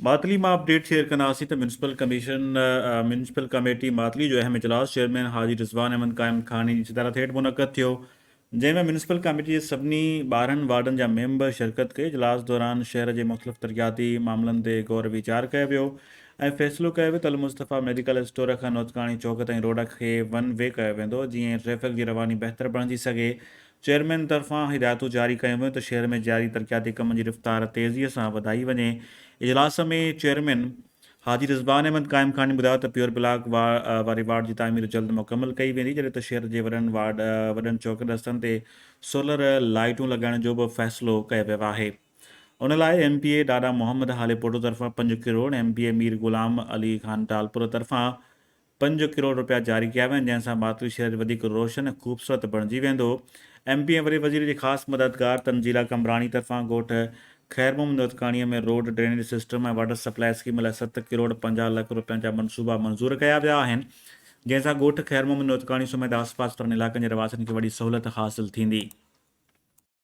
ماتلي مان update share ڪنداسين ته municipal commission municipal committee Matli جو اهم اجلاس چيئرمين حاجي رضوان احمد قائم خاني جي صدارت هيٺ منعقد ٿيو جنهن ۾ ميونسپل ڪميٽي جي سڀني 12 وارڊن جا ميمبر شرڪت ڪئي اجلاس دوران شهر جي مختلف ترقياتي معاملن تي غور ويچار ڪيو ويو ۽ فيصلو ڪيو ويو ته المصطفيٰ ميڊيڪل اسٽور کان نوتڪاڻي چوڪ تائين روڊ کي ون وي ڪيو ويندو جيئن ٽريفڪ جي رواني بهتر بڻجي سگهي چيئرمين طرفان هدايتون جاري ڪيون ويون ته شهر ۾ جاري ترقياتي ڪمن جي رفتار تيزيء سان وڌائي وڃي. اجلاس ۾ چيئرمين حاجي رضوان احمد قائم خاني ٻڌايو ته پيور بلاڪ واري وارڊ جي تعمير جلد مڪمل ڪئي ويندي جڏهن ته شهر جي وڏن وارڊ وڏن چوڪن رستن تي سولر لائيٽون لڳائڻ جو به فيصلو ڪيو ويو آهي ان لاء ايم پي اي ڏاڏا محمد هاليپوٽو طرفان 5 crore M P A Mir Ghulam Ali Khan Talpur طرفان 5 ڪروڙ رپيا جاري ڪيا ويا آهن جنهن سان ماتلي شهر وڌيڪ روشن ۽ خوبصورت بڻجي ويندو. ايم پي ۽ وڏي وزير جي خاص مددگار تنزيلا قمبراڻي طرفان ڳوٺ خير Muhammad Notkani ۾ road drainage system ۽ water supply scheme لاء 7 ڪروڙ 50 لک رپين جا منصوبا منظور ڪيا ويا آهن جنهن سان ڳوٺ خير محمد نوتڪاڻي سميت آسپاس وارن علائقن جي رهواسين کي وڏي سهولت حاصل ٿيندي.